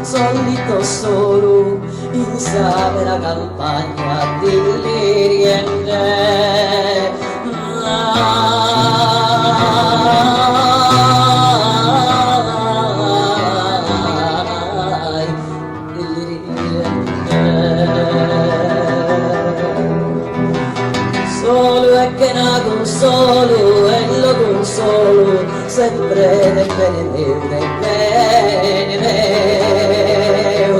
Solito solu in sa bella campagna dilliriende. Solu e chena consolu e in logu solu sempre de bene meu de bene meu.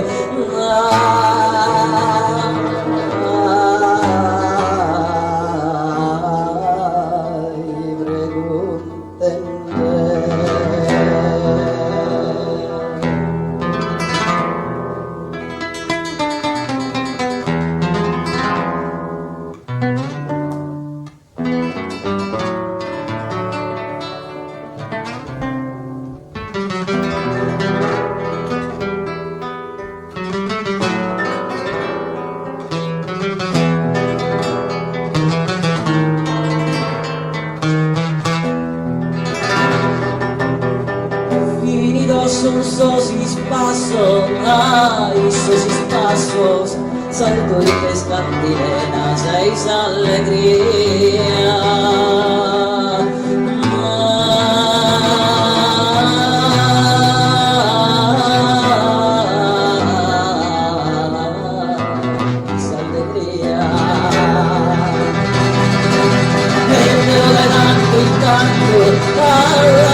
Ai preguntende. Finidos sun sos ispassos, ai sos ispassos, sas dulches cantilenas ei s'allegria. S'allegria. E deo de tantu in tantu.